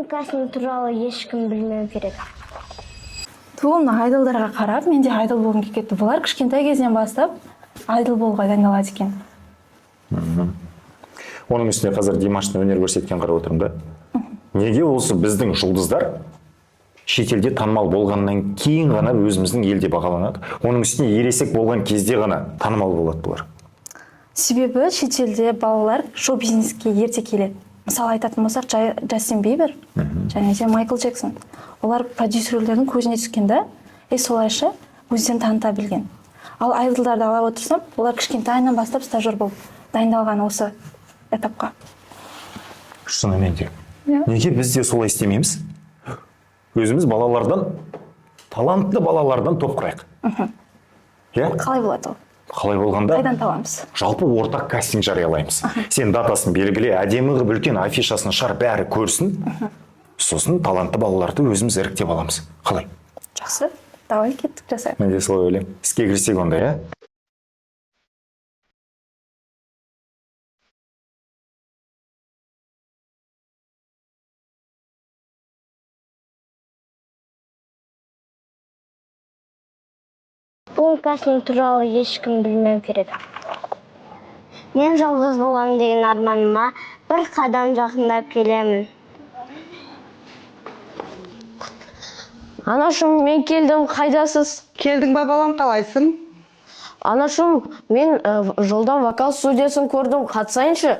Бұл кастинг туралы ешкім білмеу керек. Ту, мына айдолдарға қарап, мен де айдол болғым келіп кетті. Бұлар кішкентай кезінен бастап айдол болуға дайындалады екен. Оның үстіне қазір Димаштың өнер көрсеткен қарап отырмын да. Неге осы біздің жұлдыздар шетелде танымал болғаннан кейін ғана өзіміздің елде бағаланады? Оның үстіне ересек болған кезде ғана танымал болады бұлар. Себебі шетелде балалар шоу бизнеске ерте келеді. Мысалы, айтатын болсақ, Джастин Бибер және де Майкл Джексон, олар продюсерлердің көзіне түскен да, и солайша өздерін таныта білген. Ал айдолдарды ала отырсам, олар кішкентайынан бастап стажер болып дайындалған осы этапқа. Шынымен де. Иә. Неге біз де солай істемейміз? Өзіміз балалардан, талантты балалардан топ құрайық. Иә? Қалай болады ол? Қалай болғанда? Қайдан табамыз? Жалпы ортақ кастинг жариялаймыз. Сен датасын белгіле, әдемі қылып үлкен афишасын шығар, бәрі көрсін. Сосын талантты балаларды өзіміз іріктеп аламыз. Қалай? Жақсы, давай, кеттік, жасайық. Мен де солай ойлаймын. Іске кірісек онда, иә? Бұл кастинг туралы ешкім білмеу керек. Мен жалғыз боламын деген арманыма бір қадам жақындап келемін. Анашым, мен келдім, қайдасыз? Келдің ба, балам, қалайсың? Анашым, мен жолдан вокал студиясын көрдім, қатысайыншы.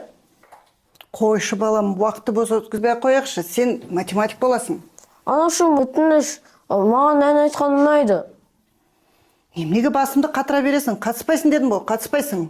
Қойшы, балам, уақытты бос өткізбей ақ қояйықшы. Сен математик боласың. Анашым, өтініш, маған ән айтқан ұнайды. Неменеге басымды қатыра бересің? Қатыспайсың дедім ғой, қатыспайсың.